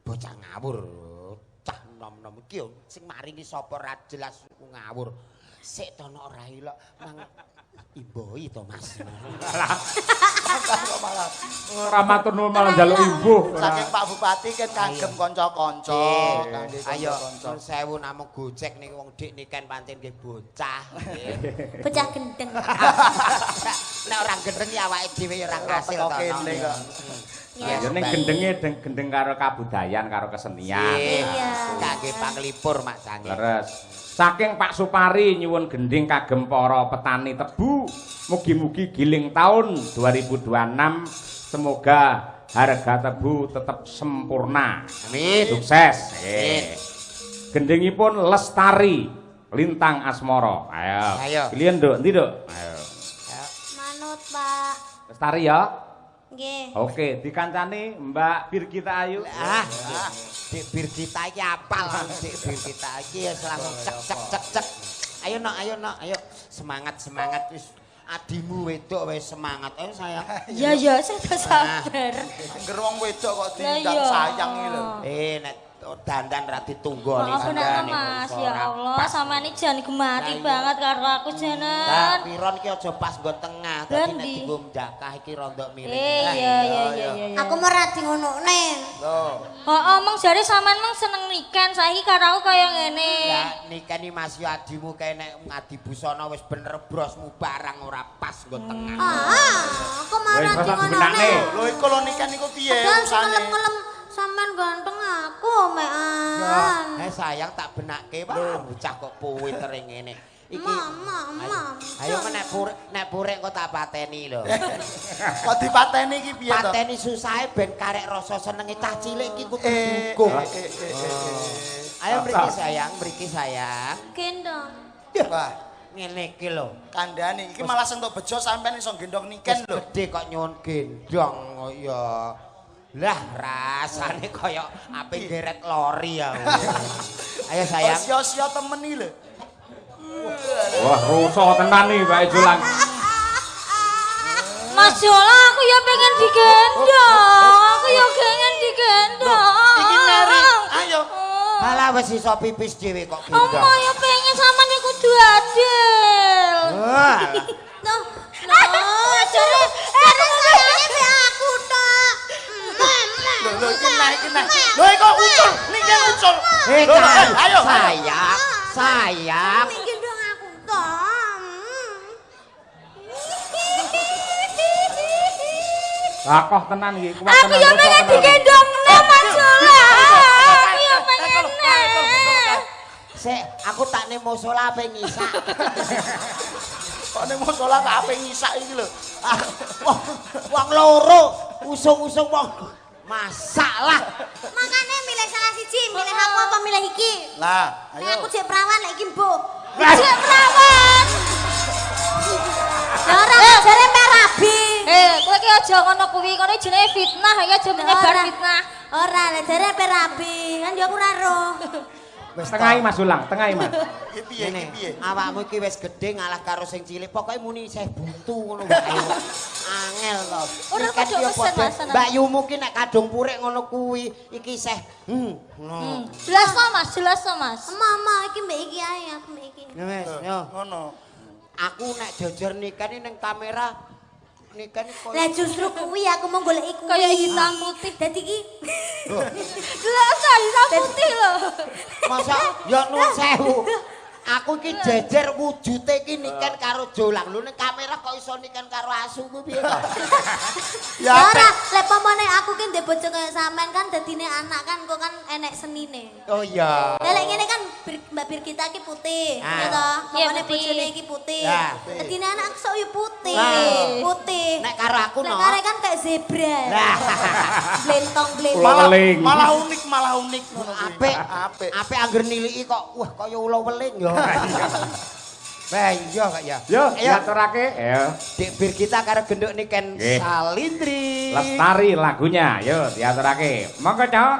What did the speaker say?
Bocah ngawur. Cah nom-nom iki yo sing maringi sapa ra jelas ku ngawur. Sik to nek ora ilok mang imboi to, Mas. Kok malah Ora matur nuwun malah njaluk imbuh. Saking Pak Bupati kan kagem kanca-kanca, kangge Ayo, kanca-kanca. Nuwun sewu namung gojek niku wong dik niken pancen nggih bocah. Nggih. Bocah gendeng. Nek ora gendeng ya awake dhewe ya ora Ora kasil teko to. kene kok. Ya. Ya ning gendenge gendeng karo kabudayan karo kesenian. Iya. Kangge panglipur Mak Cange. Leres. Saking Pak Supari nyuwun gending kagem para petani tebu. Mugi-mugi giling tahun 2026 semoga harga tebu tetap sempurna. Amin. Sukses. Amin. Nggih. Gendingipun Lestari Lintang Asmara. Ayo. Ayo. Pilihan, Nduk, endi, Nduk? Ayo. Manut, Pak. Lestari ya. Nggih. Oke, dikancani Mbak Birgita Ayu. Ah, Dik Birgita iki apal, Dik Birgita iki wis langsung cek cek cek cek. Ayo nok, ayo nok, ayo semangat semangat wis. Adimu wedok wis semangat. Ayo sayang. Iya ya, saya tak sabar. Angger wong wedok kok Lah diundang iya. sayang iki lho. Eh, nek dandan ra ditunggoni Maaf sampean nak niku Mas, iso ya ora Allah, pas. sama ini jan gemati Lah iya. banget karo aku Lah janan. piron ki aja pas nggo tengah, dadi nek Lah, ndi? dienggo njakah iki rondok miring. Eh, Lah, iya iya iya iya. Aku mau ra di ngonokne. Lho. Heeh, mong jare sampean mong seneng niken, saiki karo aku kaya ngene. Lah nikeni Mas yo adimu kae nek ngadi busana wis bener brosmu barang ora pas nggo tengah. Ah, aku mau Wis, ra di rasa ngonokne. dibenakne. Lho iku lho niken iku piye Padahal sing urusane? ngelem-ngelem sampean ganteng aku mekan. Eh sayang tak benake, wah bocah kok puwiter ngene. Iki Mama, mama. Ayo nek purek nek purek kok tak pateni lho. Kok dipateni iki piye to? Pateni susahe ben karek rasa senenge cah cilik iki kudu Eh, dukung. eh, eh, eh, eh. Ayo mriki sayang, mriki sayang. Gendong. Wah, Ngene iki lho. kandhane iki malah sing entuk bejo sampean iso gendong niken Wis lho. gedhe kok nyuwun gendong kok ya. Lah rasane kaya ape geret lori ya. Ayo sayang. Sia-sia temen iki lho. Wah, rusak tenan iki Mbak Jolang. Mas Jola, aku ya pengen digendong. Aku ya pengen digendong. Iki meri. Ayo. Halah wis iso pipis dhewe kok gendong. Oma ya pengen sama nih kudu adil. Wah. Loh, loh, jare jare sayange mbek aku tok. Lho lho iki nah iki nah. Lho iku ucul, niken ucul. Eh, Lho, lho, eh, ayo. Sayang, sayang. Gendong aku tok. Lakoh tenan iki, kuat Aku tenan. ya rusak pengen tenan. digendong nih Mas Jola. Aku ya pengen nih. Sik, aku tak ning musala ape ngisak. Kok ning musala kok ape ngisak iki lho. Ah, wong wong loro usung-usung wong. Masalah. Makane milih salah siji, milih aku apa milih iki? Lah, Nek ayo. aku jek perawan lek iki mbuh. Jek perawan. Lah ora jare meh rabi. Eh, kowe ki aja ngono kuwi, ngono jenenge fitnah, ya aja menyebar fitnah. Ora, lek jare meh rabi, kan yo aku ora roh. Wis Tengahi Mas Jolang, tengahi Mas. Iki piye iki piye? Awakmu iki wis gedhe ngalah karo sing cilik, pokoke muni isih buntu ngono wae. Angel to. Ora Iki kan kudu ya pesen, padha. Mas, tenan. Mbak Yumu ki nek kadung purik ngono kuwi, iki isih ngono. Jelas to Mas, jelas to Mas. Mama iki mbek iki ae, aku mbek iki. Wis, yo. Ngono. Aku nek jejer niken ning kamera niken koyo Lah justru kuwi aku mau goleki kuwi. Kayak hitam putih. Dadi iki Jelas to hitam putih lho. Masa ya nuwun sewu. Aku iki jejer wujude iki niken karo Jolang. Lho ning kamera kok iso niken karo asu kuwi piye to? Ya ora, apik. lek pomone aku ki ndek bojo kaya sampean kan dadine anak kan kok kan enek senine. Oh iya. Lah lek ngene kan Mbak Birgita ki putih, Ah. ya toh? Iya, Pomone putih. bojone iki putih. Lah. Dadine anak aku sok yo putih, Lah. putih. Nek karo aku Lek no. kare kan kayak zebra. Lah. Blentong-blentong. Malah Weling. malah unik, malah unik ngono kuwi. Apik. Apik. Apik angger niliki kok wah kaya ula weling yo. Wah iya kok ya. Yo, Ayo diaturake. Ayo. Dik Birgita karo genduk niken Nggih. Salindri. Lestari lagunya, yo diaturake. Monggo, Cok.